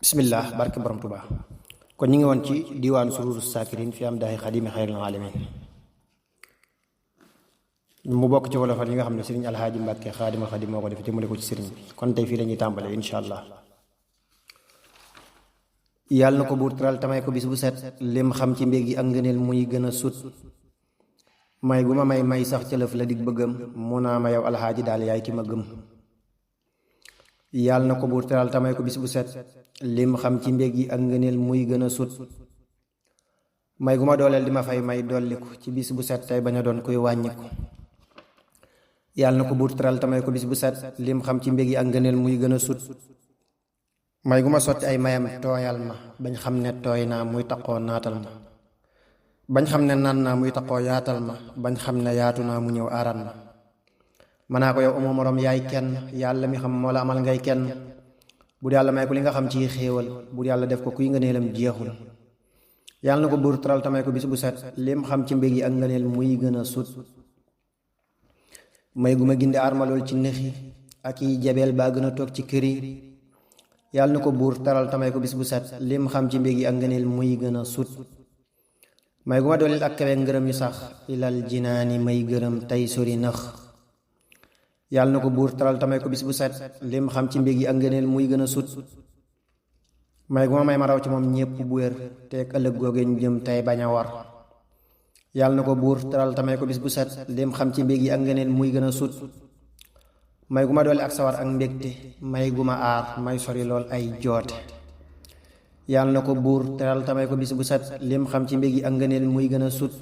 bismillah barke borom Tuubaa kon ñu ngi woon ci diwaanu sururu sakirin fi am daaxi xadimi xayril alamin mu bokk ci wolofal yi nga xam ne sëriñ alxaaji Mbàkke xaadima xadim moo ko def jëmale ko ci sëriñ bi kon tey fii lañuy tàmbale insha allah. yàlla na ko buur teral tamay ko bis bu set lim xam ci mbég yi ak ngëneel muy gën a sut may gu ma may sax cëlëf la dig bëggam mu naa ma yow alxaaji daal yaay ki ma gëm. yàlla na ko buur teral tamay ko bis bu set lim xam ci mbég yi ak ngëneel muy gën a sut may gu ma dooleel di ma fay may dolliku ci bis bu set tey bañ a doon kuy wàññiku. yàlla na ko buur teral tamay ko bis bu set lim xam ci mbég yi ak ngëneel muy gën a sut may gu ma sotti ay mayam tooyal ma bañ xam ne tooy naa muy taqoo naatal ma bañ xam ne naan naa muy taqoo yaatal ma bañ xam ne yaatu naa mu ñëw aaran ma. manaa ko yow amoo moroom yaay kenn yàlla mi xam moo la amal ngay kenn bu yàlla may ko li nga xam ci xéewal bu yàlla def ko kuy ngëneelam jeexul. yàlla na ko buur teral tamay ko bis bu set lim xam ci mbég yi ak ngëneel muy gën a sut may gu ma gindi armalool ci nexi ak yi jabeel baa gën a toog ci kër yi. yàlla na ko buur teral tamay ko bis bu set lim xam ci mbég yi ak ngëneel muy gën a sut may gu ma dooleel ak kawe ngërëm yu sax ilal jinaani may gërëm tey sori nax. yàlla na ko buur teral tamay ko bis bu set lim xam ci mbég yi ak ngëneel muy gën a sut may gu ma may ma raw ci moom ñépp bu wér teeg ëllëg googe ñu jëm tey bañ a war. yàlla na ko buur teral tamay ko bis bu set lim xam ci mbég yi ak ngëneel muy gën a sut may gu ma doole ak sawar ak mbégte may gu ma aar may sori lool ay joote. yàlla na ko buur teral tamay ko bis bu set lim xam ci mbég yi ak ngëneel muy gën a sut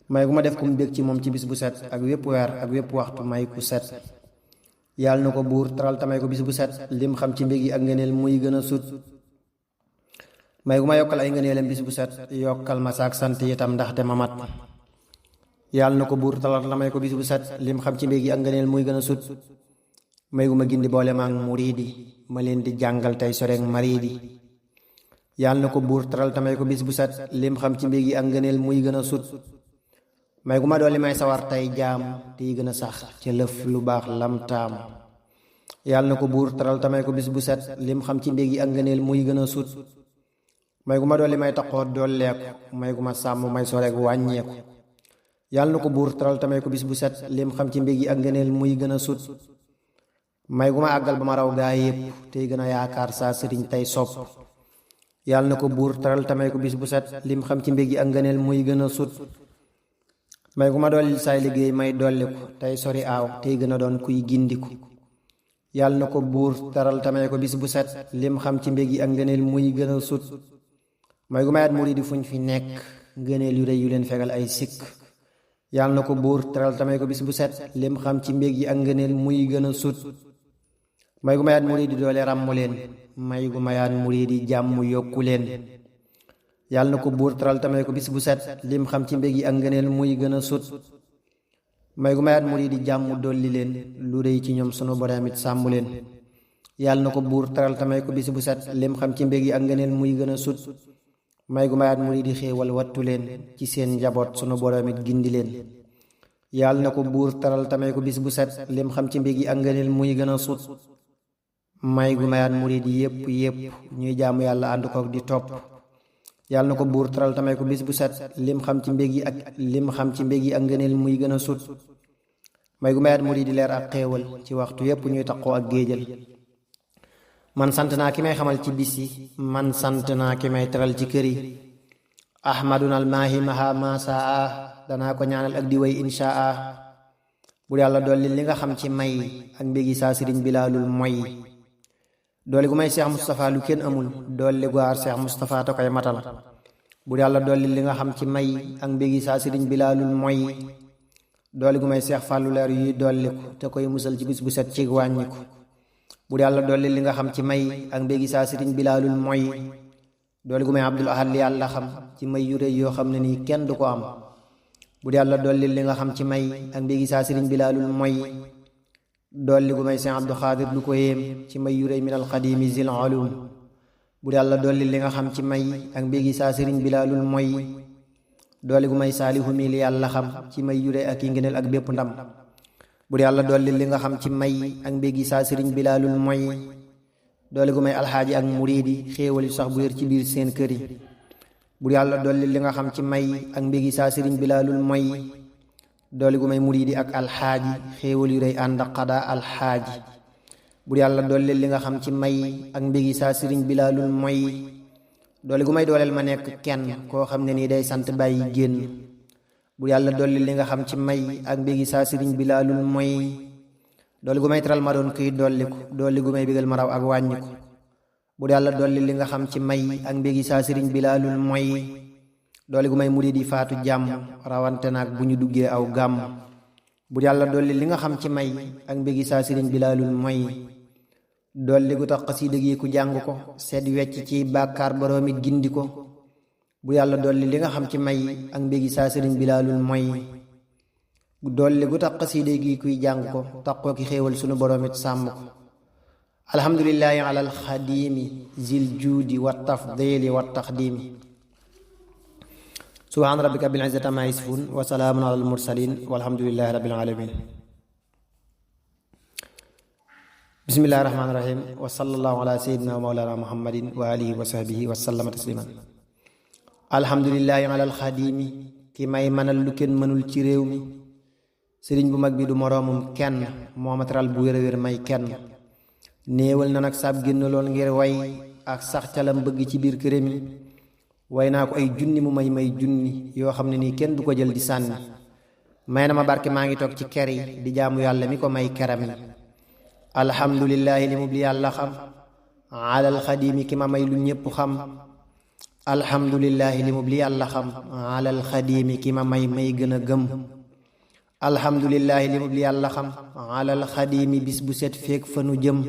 may gu ma def ku mu bég ci moom ci bis bu set ak wépp weer ak wépp waxtu may ku set. yàlla na ko buur teral tamay ko bis bu set lim xam ci mbég yi ak ngëneel muy gën a sut may gu ma yokkal ay ngëneelam bis bu set yokkal ma saak sant itam ndaxte ma mat. yàlla na ko buur teral tamay ko bis bu set lim xam ci mbég yi ak ngëneel muy gën a sut may gu ma gindi boole maak muriidi ma leen di jàngal tey soreek mariidi. yàlla na ko buur teral tamay ko bis bu set lim xam ci mbég yi ak ngëneel muy gën a sut may gu ma dolli may sawar tey jaam tey gën a sax ca lëf lu baax lam taam. yàlla na ko buur teral tamay ko bis bu set lim xam ci mbég yi ak ngëneel muy gën a sut may gu ma dolli may taqoo dolleeku may gu ma sàmm may soreek wàññeeku. yàlla na ko buur teral tamay ko bis bu set lim xam ci mbég yi ak ngëneel muy gën a sut may gu ma àggal ba ma raw gaa yépp tey gën a yaakaar saa sëriñ tey sopp. yàlla na ko buur teral tamay ko bis bu set lim xam ci mbég yi ak ngëneel muy gën a sut may gu ma dolli saay liggéey may dolliku tey sori aaw tey gën a doon kuy gindiku. yàlla na ko buur teral tamay ko bis bu set lim xam ci mbég yi ak ngëneel muy gën a sut may gu mayaat muriidi fuñ fi nekk ngëneel yu rëy yu leen fegal ay sikk. yàlla na ko buur teral tamay ko bis bu set lim xam ci mbég yi ak ngëneel muy gën a sut may gu mayaat muriidi doole ràmmu leen may gu mayaat muriidi jàmm yokku leen. yàlla na ko buur teral tamay ko bis bu set lim xam ci mbég yi ak ngëneel muy gën a sut may gu mayaat muriidi jàmm dolli leen lu rëy ci ñoom sunu boroom it sàmm leen. yàlla na ko buur teral tamay ko bis bu set lim xam ci mbég yi ak ngëneel muy gën a sut may gu mayaat muriidi xéewal wattu leen ci seen njaboot sunu boroom it gindi leen. yàlla na ko buur teral tamay ko bis bu set lim xam ci mbég yi ak ngëneel muy gën a sut may gu mayaat muriidi yépp ñuy jaamu yàlla ànd kook di topp. yàlla na ko buur teral tamay ko bis bu set lim xam ci mbég yi ak ngëneel muy gën a sut may gu mayaat muriidi leer ak xéewal ci waxtu yépp ñuy taqoo ak géejal. man sant naa ki may xamal ci bis yi man sant naa ki may teral ci kër yi ahmadunal maahi maha masaa danaa ko ñaanal ak di way inshaa. bu yàlla dolli li nga xam ci may ak mbégi saa sëriñ bilaalul moy dolli gu may Seex Mustapha lu kenn amul dolli gu aar Seex Mustapha te koy matal. bu yàlla dolli li nga xam ci may ak mbégi saa sëriñ bilaalul moy dolli gu may Seex Fàllu leer yuy dolliku te koy musal ci bis bu set ci wàññiku. bu yàlla dolli li nga xam ci may ak mbégi saa sëriñ bilaalul moy dolli gu may Abdul Ahad li yàlla xam ci may yu rëy yoo xam ne nii kenn du ko am. bu yàlla dolli li nga xam ci may ak mbégi saa sëriñ bilaalul moy dolli gu may Seex Abdu Xaadir lu ko yéem ci may yu rëy minal xadiimi zil ulum. bu yàlla dolli li nga xam ci may ak mbégi saa sëriñ bilaalul moy dolli gu may saalihu mi li yàlla xam ci may yu rëy ak yi ngëneel ak bépp ndam. bu yàlla dolli li nga xam ci may ak mbégi saa sëriñ bilaalul moy doole gu may alxaaji ak muriidi xéewal yu sax bu wér ci biir seen kër yi. bur yàlla dolli li nga xam ci may ak mbégi saa sëriñ bilaalul moy doole gu may muriidi ak alxaaji xéewal yu rëy ànd ak xadaa alxaaji. bur yàlla dolli li nga xam ci may ak mbégi saa sëriñ bilaalul moy doole gu may dooleel ma nekk kenn koo xam ne nii day sant bàyyi génn. bur yàlla dolli li nga xam ci may ak mbégi saa sëriñ bilaalul moy doole gu may teral ma doon kuy dolliku dolli gu may bégal ma raw ak wàññiku. bur yàlla dolli li nga xam ci may ak mbégi saa sëriñ bilaalul moy doole gu may muriidi faatu jàmm rawante naag bu ñu duggee aw gàmm. bur yàlla dolli li nga xam ci may ak mbégi saa sëriñ bilaalul moy dolli gu tax xasiida gi ku jàng ko seet wecc ci bàkkaar boroomi gindi ko. bur yàlla dolli li nga xam ci may ak mbégi saa sëriñ bilaalul moy dolli gu tax xasiida gi kuy jàng ko taqoo ki xéewal sunu boroomit sàmm ko. alhamdulillahi ala alxadimi zil juudi wa tafdili wa taqdimi. subhaana rabbika bil izzati amma yasifun wa salaamun ala al mursalin walhamdulillahi rabbil alamin. bismillahi rahmaani rahim wa sallallahu ala sayyidina wa mawlana muhammadin wa alihi wa sahbihi wa sallama tasliman. alhamdulillahi ala alxadimi ki may mënal lu kenn mënul ci réew mi. sëriñ bu mag bi du moroomum kenn moo ma teral bu wér a wér may kenn. néewal na nag saab génn lool ngir way ak sax calam bëgg ci biir këram yi. way naa ko ay junni mu may junni yoo xam ne nii kenn du ko jël di sànni. may na ma barke maa ngi toog ci ker yi di jaamu yàlla mi ko may keram yi. alhamdulillahi li mu li yàlla xam alal xadimi ki ma may lu ñépp xam. alhamdulillahi li mu li yàlla xam alal xadimi ki ma may gën a gëm. alhamdulillahi li mu li yàlla xam alal xadimi bis bu set feek fa nu jëm.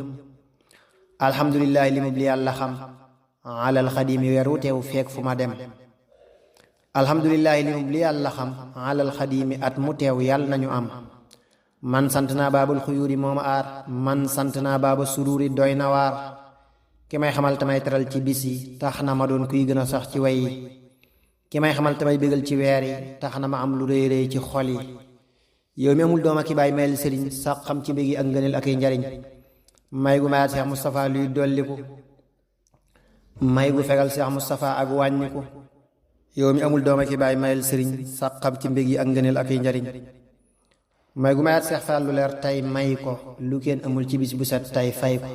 alhamdulillahi li mu li yàlla xam alal xadimi weeru teew feek fu ma dem. alhamdulillahi li mu li yàlla xam alal xadimi at mu teew yàlla nañu am. man sant naa baabul xuyuuri mooma aar man sant naa baaba suruuri doy na waar. ki may xamal tamay teral ci bis yi tax na ma doon kuy gën a sax ci way yi. ki may xamal tamay bégal ci weer yi tax na ma am lu rëy rëy ci xol yi. yow mi amul doom ak i baay mayel sëriñ sax xam ci mbégi ak ngëneel ak ay njariñ. may gu mayaat Seex Mustapha luy dolliku may gu fegal Seex Mustapha ak wàññiku. yow mi amul doom ak i baay mayel sëriñ sax xam ci mbégi ak ngëneel ak ay njariñ. may gu mayaat Seex Faal lu leer tey may ko lu kenn amul ci bis bu set tey fay ko.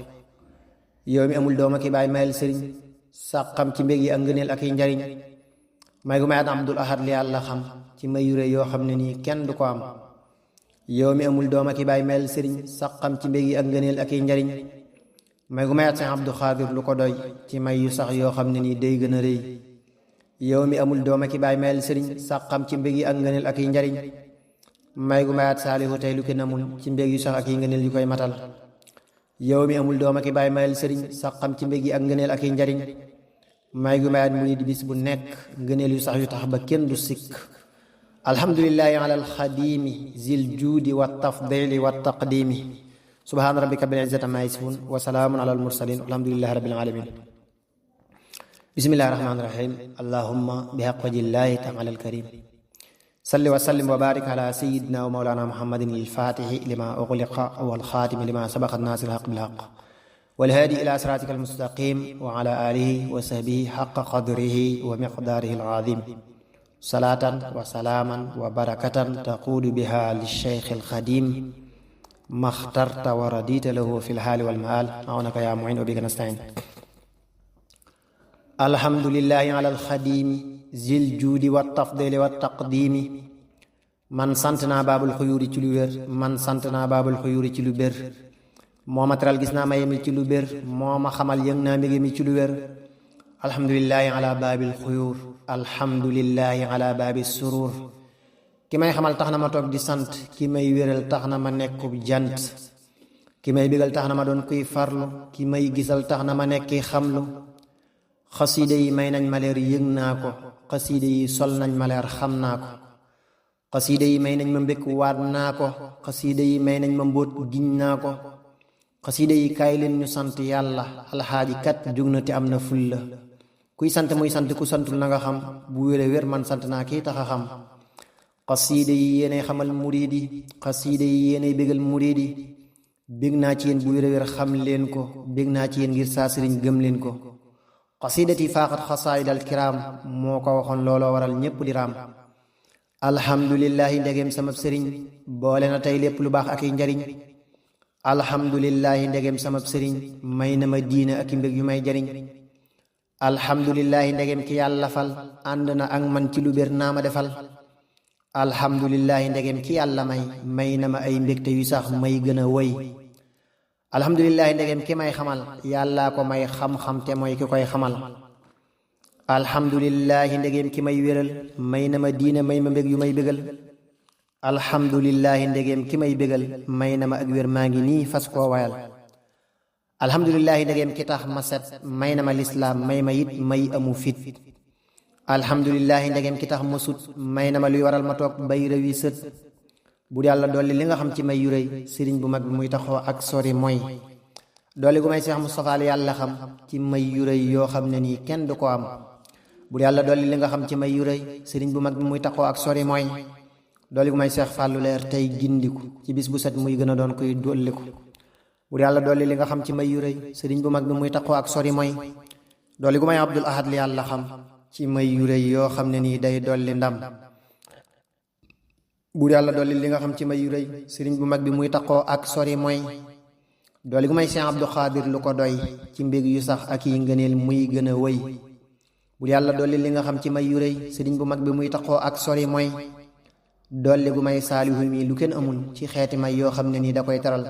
yow mi amul doom ak i baay mayel sëriñ sax xam ci mbégi ak ngëneel ak ay njariñ. may gu mayaat Abdul Ahad li yàlla xam ci may yu rëy yoo xam ne nii kenn du ko am. yow mi amul doom ak i baay mel sëriñ sax xam ci mbégi ak ngëneel ak i njariñ. may gu mayaat Seex Abdu Xaadir lu ko doy ci may yu sax yoo xam ne nii day gën a rëy. yow mi amul doom ak i baay mel sëriñ sax xam ci mbégi ak ngëneel ak i njariñ. may gu mayaat Saalihu tey lu kenn amul ci mbég yu sax ak i ngëneel yu koy matal. yow mi amul doom ak i baay mel sëriñ sax xam ci mbégi ak ngëneel ak i njariñ. may gu mayaat mu di bis bu nekk ngëneel yu sax yu tax ba kenn du sikk. alhamdulillahi ala alxadimi zil juudi wa tafdili wa taqdimi. subhaana rabbika bil izzati amma yasifun wa salaamun ala almursalin walhamdulillahi rabbil alamin. bismillahi rahmaani rahim. allahumma bi haqq wajillahi taala alkarim salli wa sallim wa barik ala sayyidina wa mawlana muhammadin alfatihi lima ughliqa wal khatimi lima sabaqa nasir alhaq bil haqq wal hadi ila siratika almustaqim wa ala alihi wa sahbihi haqqa qadrihi wa miqdarihi alazim. salaatan wa salaaman wa barakatan taquudu biha lisheykh alxadim maxtarta wa radita lahu fi lhaali walmaal awnaka yaa muin wa bika nastain. alhamdulillahi ala alxadimi zil juudi wa tafdili wa taqdimi. man sant naa baabul xuyuuri ci lu wér man sant naa baabul xuyuuri ci lu bér. moo ma teral gis naa ma yemi ci lu bér moo ma xamal yëng naa mbége mi ci lu wér. alhamdulillahi ala baabil xuyuur alhamdulillahi ala baabi suruur. ki may xamal tax na ma toog di sant ki may wéral tax na ma nekkub jant. ki may bégal tax na ma doon kuy farlu ki may gisal tax na ma nekki xamlu. xasiide yi may nañ ma leer yëg naa ko xasiide yi sol nañ ma leer xam naa ko. xasiide yi may nañ ma mbékk waat naa ko xasiide yi may nañ ma mbóot giñ naa ko. xasiide yi kaay leen ñu sant yàlla alxaaji kat jug na te am na fulla. kuy sant muy sant ku santul na nga xam bu wére wér man sant naa kii tax a xam. xasiide yi yéenay xamal muriidi xasiide yi yéenay bégal muriidi bég naa ci yéen bu wér xam leen ko, bég naa ci yéen ngir saa sëriñ gëm leen ko. qasidati faaxat xasaayidal kiraam moo ko waxoon, looloo waral ñépp di raam. alhamdulillahi ndegem sama sëriñ boole na tey lépp lu baax ak i njariñ. alhamdulillahi ndegem sama sëriñ may na ma diina ak i mbég yu may jariñ. alhamdulillahi ndegem ki yàlla fal ànd na ak man ci lu bér naa ma defal. alhamdulillahi ndegem ki yàlla may na ma ay mbégte yu sax may gën a woy. alhamdulillahi ndegem ki may xamal yàllaa ko may xam-xam te mooy ki koy xamal. alhamdulillahi ndegem ki may wéral may na ma diina may ma mbég yu may bégal. alhamdulillahi ndegem ki may bégal may na ma ak wér maa ngi nii fas koo wayal. alhamdulillahi ndegem ki tax ma set may na ma lislaam may ma it may amu fit. alhamdulillahi ndegem ki tax ma sut may na ma luy waral ma toog bay réwi sët. bu yàlla dolli li nga xam ci may yu rëy sëriñ bu mag bi muy taxoo ak sori mooy. dolli gu may Seex Mustafaa yàlla xam ci may yu rëy yoo xam ne nii kenn du ko am. bu yàlla dolli li nga xam ci may yu rëy sëriñ bu mag bi muy taxoo ak sori mooy. dolli gu may Seex Fàllu leer tey gindiku ci bis bu set muy gën a doon kuy dolliku. bu yàlla dolli li nga xam ci may yu rëy sëriñ bu mag bi muy taxoo ak sori mooy. dolli gu may Abdul Ahad li yàlla xam ci may yu rëy yoo xam ne nii day dolli ndam. bu yàlla dolli li nga xam ci may yu rëy sëriñ bu mag bi muy taxoo ak sori mooy. dolli gu may Seex Abdu Xaadir lu ko doy ci mbég yu sax ak yi ngëneel muy gën a wëy. bu yàlla dolli li nga xam ci may yu rëy sëriñ bu mag bi muy taxoo ak sori mooy. dolli gu may Saalihu mi lu kenn amul ci xeeti may yoo xam ne nii da koy taral.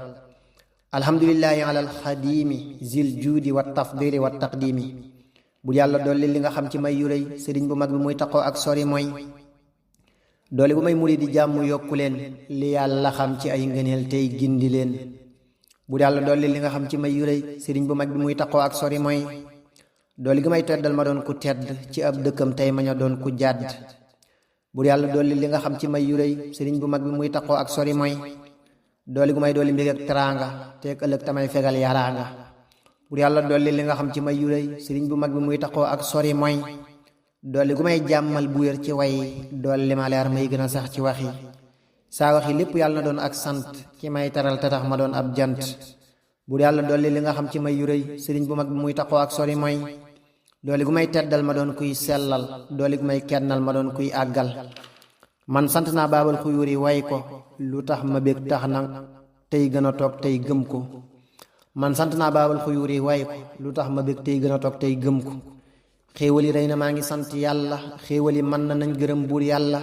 alhamdulillahi alal xadiimi zil juudi wa tafdili wa taqdimi. bu yàlla dolli li nga xam ci may yu rëy sëriñ bu mag bi muy taxoo ak sori mooy. dolli bu may murid di jàmm yokku leen li yàlla xam ci ay ngëneel tey gindi leen. bu yàlla dolli li nga xam ci may yu rëy sëriñ bu mag bi muy taxoo ak sori mooy. dolli gu may teddal ma doon ku tedd ci ab dëkkam tey ma ña doon ku jàdd. bu yàlla dolli li nga xam ci may yu rëy sëriñ bu mag bi muy taxoo ak sori mooy. dolli gu may dolli mbég ak teraanga teeg ëllëg tamay fegal yaraanga. bu yàlla dolli li nga xam ci may yu rëy sëriñ bu mag bi muy taxoo ak sori mooy. dolli gu may jàmmal bu wér ci way dolli ma leer may gën a sax ci wax yi. saa wax yi lépp yàlla na doon ak sant ki may taral te tax ma doon ab jant. bu yàlla dolli li nga xam ci may yu rëy sëriñ bu mag bi muy taxoo ak sori mooy. dolli gu may teddal ma doon kuy sellal dolli gu may kennal ma doon kuy àggal. man sant naa baabal xuyuuri way ko lu tax ma bég tax na tey gën a toog tey gëm ko. man sant naa baabal xuyuuri way ko lu tax ma bég tey gën a toog tey gëm ko. xéewali rey na maa ngi sant yàlla xéewali mën na nañ gërëm buur yàlla.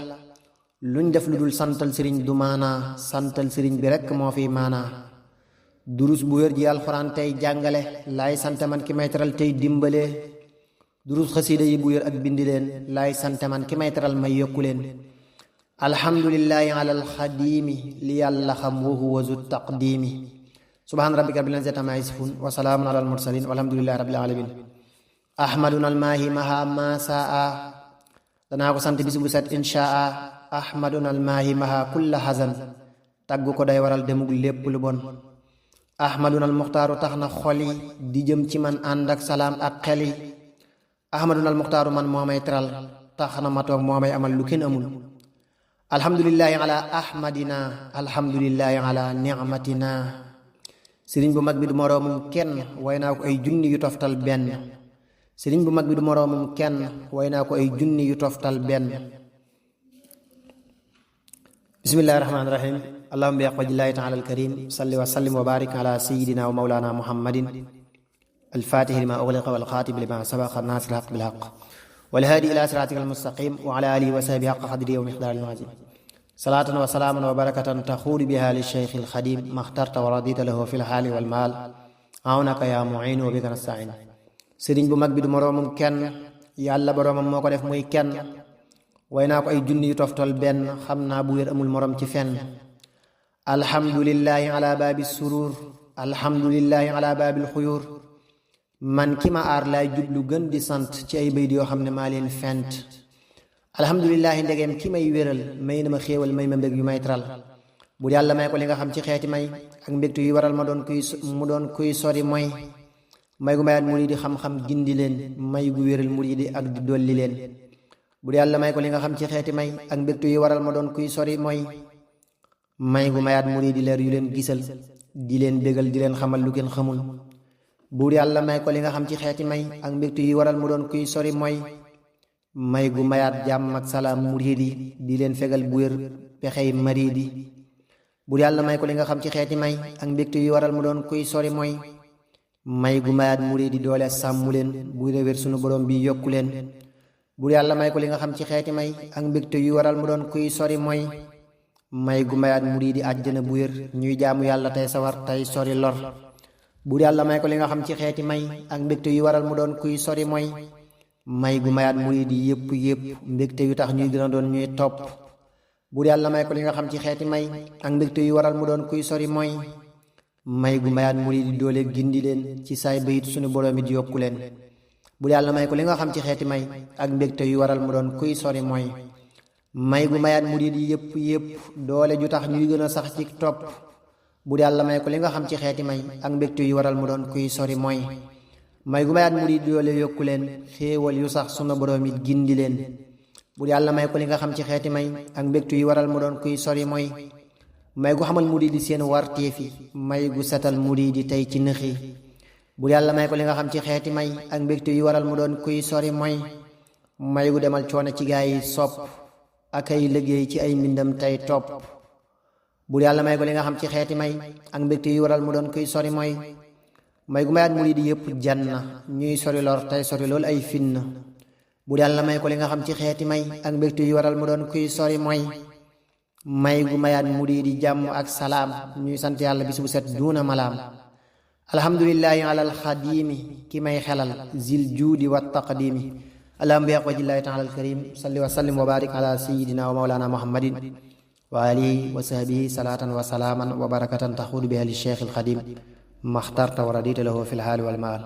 luñ def lu dul santal sëriñ du maanaa santal sëriñ bi rekk moo fi maanaa. durus bu wér ji alxuraan tey jàngale laay sant man ki may teral tey dimbale. durus xasiida yi bu wér ak bindi leen laay sant man ki may teral may yokku leen. alhamdulillahi alal xadiimi li yàlla xam wa huwa zu taqdiimi. subhaana rabbika rabbil izzati ammaa yasifuun wa salaamun alal mursaliin walhamdulillahi rabbil aalamiin. ahmaduna almaahi maha ma saa danaa ko sant bis bu set inshaa. ahmaduna almaahi maha kulla hazan tagg ko day waral demug lépp lu bon. ahmaduna almuxtaaru tax na xol yi di jëm ci man ànd ak salaam ak xel yi. ahmaduna almuxtaaru man moo may teral tax na ma toog moo may amal lu kenn amul. alhamdulillahi ala ahmadina alhamdulillahi ala nicmatina. sëriñ bu mag bi du moroomum kenn way naa ko ay junni yu toftal benn. sëriñ bu mag bi du moroomum kenn way naa ko ay junni yu toftal benn. bismillahi rahmaani rahim. allahumma bi aqwajillahi taala alkarim salli wa sallim wa barik ala sayidina wa maulana muhammadin alfatihi lima ughliqa walxaatimi lima sabaqa nasir haq bilhaq walhaadi ila siratika almustaqim wa ala alihi wa sahbihi haqqa qadrihi wa miqdaarihi alazim. salaatan wa salaaman wa barakatan taxuudu biha li cheikh alxadim maxtarta wa radita lahu fi lxaali walmaal awnaka ya muin wa bika nastain. sëriñ bu mag bi du moroomum kenn yàlla boroomam moo ko def muy kenn way naa ko ay junni yu toftal benn xam naa bu wér amul morom ci fenn. alhamdulillahi ala baabi surur alhamdulillahi ala baabil xuyur. man ki ma aar laay jublu gën di sant ci ay bayt yoo xam ne maa leen fent. alhamdulillahi ndegem ki may wéral may na ma xéewal may ma mbég yu may taral. bu yàlla may ko li nga xam ci xeeti may ak mbégte yu waral mu doon kuy sori mooy. may gu mayaat murid di xam-xam gindi leen may gu wéral murid di ak di dolli leen. bu yàlla may ko li nga xam ci xeeti may ak mbégte yu waral ma doon kuy sori mooy. may gu mayaat murid di leer yu leen gisal di leen bégal di leen xamal lu kenn xamul. buur yàlla may ko li nga xam ci xeeti may ak mbégte yu waral mu doon kuy sori mooy may gu mayaat jàmm ak salaam muriid yi di leen fegal bu wér pexey mariid yi. buur yàlla may ko li nga xam ci xeeti may ak mbégte yu waral mu doon kuy sori mooy may gu mayaat muriid yi doole sàmm leen bu wér sunu borom bi yokku leen. buur yàlla may ko li nga xam ci xeeti may ak mbégte yu waral mu doon kuy sori mooy may gu mayaat muriid yi àjjana bu wér ñuy jaamu yàlla tey sawar tey sori lor. buur yàlla may ko li nga xam ci xeeti may ak mbégte yu waral mu doon kuy sori mooy may gu mayaat muriid yi yépp mbégte yu tax ñuy gën a doon ñuy topp. buur yàlla may ko li nga xam ci xeeti may ak mbégte yu waral mu doon kuy sori mooy may gu mayaat muriid yi doole gindi leen ci saay bayit sunu borom it yokku leen. buur yàlla may ko li nga xam ci xeeti may ak mbégte yu waral mu doon kuy sori mooy may gu mayaat muriid yi yépp doole ju tax ñuy gën a sax ci topp. buur yàlla may ko li nga xam ci xeeti may ak mbégte yu waral mu doon kuy sori mooy may gu mayaat muriid yi doole yokku leen xéewal yu sax sunu borom it gindi leen. buur yàlla may ko li nga xam ci xeeti may ak mbégte yu waral mu doon kuy sori mooy may gu xamal muriid yi seen warteefi may gu setal muriid yi tey ci nëxi. buur yàlla may ko li nga xam ci xeeti may ak mbégte yu waral mu doon kuy sori mooy may gu demal coono ci gaa yi sopp ak ay liggéey ci ay mbindam tey topp. buur yàlla may ko li nga xam ci xeeti may ak mbégte yu waral mu doon kuy sori mooy may gu mayaat muriid yi yépp janna ñuy sori lor tey sori loolu ay fitna. buur yàlla may ko li nga xam ci xeeti may ak mbégte yu waral mu doon kuy sori mooy may gu mayaat muriid yi jàmm ak salaam ñuy sant yàlla bis bu set duuna malaam. alhamdulillahi ala alxadimi ki may xelal zil juudi wa taqdimi allahumma bi aqwajillahi taala alkarim salli wa sallim wa barik ala sayidina wa mawlana muhammadin wa alihi wa sahbihi salatan wa salaaman wa barakatan taxuudu biha li cheikh alxadim maxtarta wa radita lahu fi lhaali wal maal.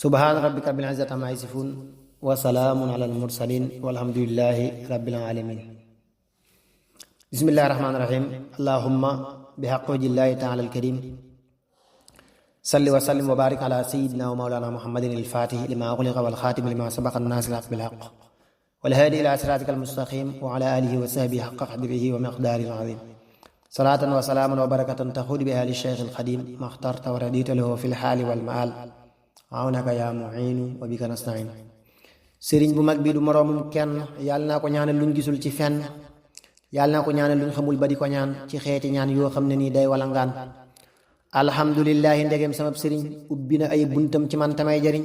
subhaana rabbika rabbil izzati amma yasifun wa salaamun ala almursalin walhamdulillahi rabbil alamin. bismillahi rahmaani rahim. allahumma bi aqwajillahi taala alkarim salli wa sallim wa barik ala sayidina wa mawlana muhammadin alfatih lima ughliqa wal khatimi lima sabaqa an-nasir bil haqq wal hadi ila siratika almustaqim wa ala alihi wa sahbihi haqqa qadrihi wa miqdarihi al-azim. salatan wa salaman wa barakatan taxudu biha li cheikh alxadim maxtarta wa radita lahu fi lxaali wal maal awnaka ya muinu wa bika nastain. sëriñ bu mag bi du moroomum kenn yàlla naa ko ñaanal luñ gisul ci fenn yàlla naa ko ñaanal luñ xamul ba di ko ñaan ci xeeti ñaan yoo xam ne nii day walangaan. alhamdulillahi ndegem sama sëriñ ubbi na ay buntam ci man tamay jariñ.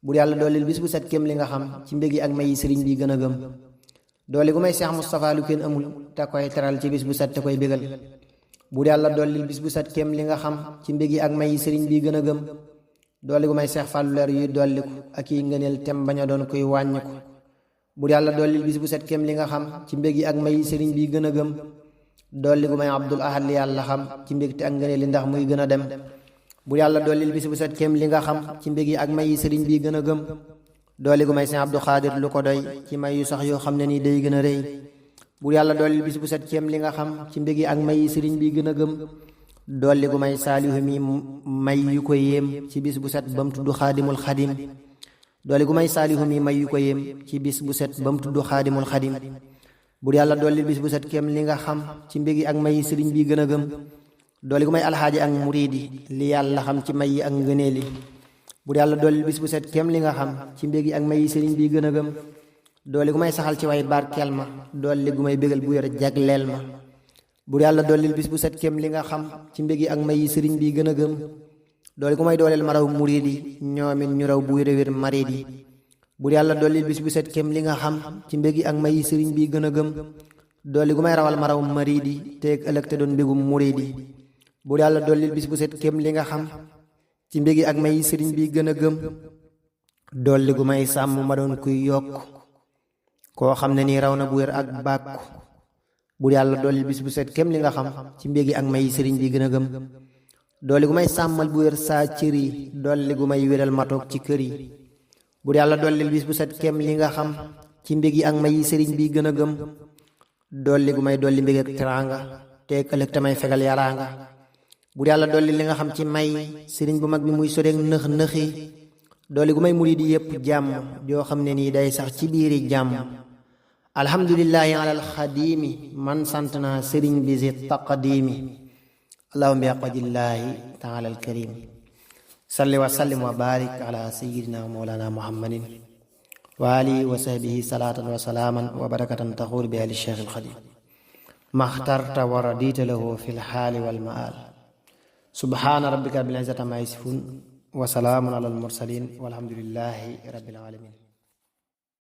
buur yàlla dooleel bis bu set kem li nga xam ci mbégi ak mayi sëriñ bi gën a gëm. doole gu may Seex Mustafaa lu kenn amul te koy teral ci bis bu set te koy bégal. buur yàlla dooleel bis bu set kem li nga xam ci mbégi ak mayi sëriñ bi gën a gëm. doole gu may Seex Fàllu leer yuy dolliku ak yi ngëneel tem bañ a doon koy wàññiku. buur yàlla dooleel bis bu set kem li nga xam ci mbégi ak mayi sëriñ bi gën a gëm. dolli gu may Abdul Ahad li yàlla xam ci mbégte ak ngëneel li ndax muy gën a dem. buur yàlla dollil bis bu set kem li nga xam ci mbég yi ak may yi sëriñ bi gën a gëm. dolli gu may Sëriñ Abdu Xaadir lu ko doy ci may yu sax yoo xam ne nii day gën a rëy. buur yàlla dollil bis bu set kem li nga xam ci mbég yi ak may yi sëriñ bi gën a gëm. dolli gu may Saalihu mi may yu ko yéem ci bis bu set ba mu tudd Xaadimul Xadim. dolli gu may Saalihu mi may yu ko yéem ci bis bu set ba mu tudd Xaadimul Xadim. buur yàlla dollil bis bu set kem li nga xam ci mbég yi ak may yi sëriñ bi gën a gëm. doole gu may alxaaji ak muriidi li yàlla xam ci may yi ak ngëneeli. buur yàlla dooleel bis bu set kem li nga xam ci mbég yi ak may yi sëriñ bi gën a gëm. doole gu may saxal ci way barkeel ma doole gu may bégal bu yor jagleel ma. buur yàlla dooleel bis bu set kem li nga xam ci mbég yi ak may yi sëriñ bi gën a gëm. doole gu may dooleel ma raw muriidi ñoomit ñu raw bu wér a wér mariidi. buur yàlla dooleel bis bu set kem li nga xam ci mbég yi ak may yi sëriñ bi gën a gëm. doole gu may rawal ma raw mariidi teeg ëllëg te doon mbégum muriidi. buur yàlla dollil bis bu set kem li nga xam ci mbégi ak may sëriñ bi gën a gëm. dolli gu may sàmm ma doon kuy yokk koo xam ne nii raw na bu wér ak bàkku. buur yàlla dollil bis bu set kem li nga xam ci mbégi ak may sëriñ bi gën a gëm. dolli gu may sàmmal bu wér saa cër yi dolli gu may wéral matoog ci kër yi. buur yàlla dollil bis bu set kem li nga xam ci mbégi ak may sëriñ bi gën a gëm. dolli gu may dolli mbég ak teraanga teeg ëllëg tamay fegal yaraanga. buur yàlla dolli li nga xam ci may sëriñ bu mag bi muy soreek nëx nëxi. dolli gu may murid yi yépp jàmm joo xam ne nii day sax ci biiri jàmm. alhamdulillahi alal xadimi man sant naa sëriñ bi si taqdimi. allahumma bi aqwadillahi taala alkarim salli wa sallim wa barik ala sayyidina wa mawlana muhammadin wa alihi wa sahbihi salatan wa salaman wa barakatan taxuur bi ali cheikh alxadim maxtarta wa radita lahu fi lxaali walmaal subhana rabbika rabbil izzati amma yasifun wa salaamun ala almursalin walhamdulillahi rabbil alamin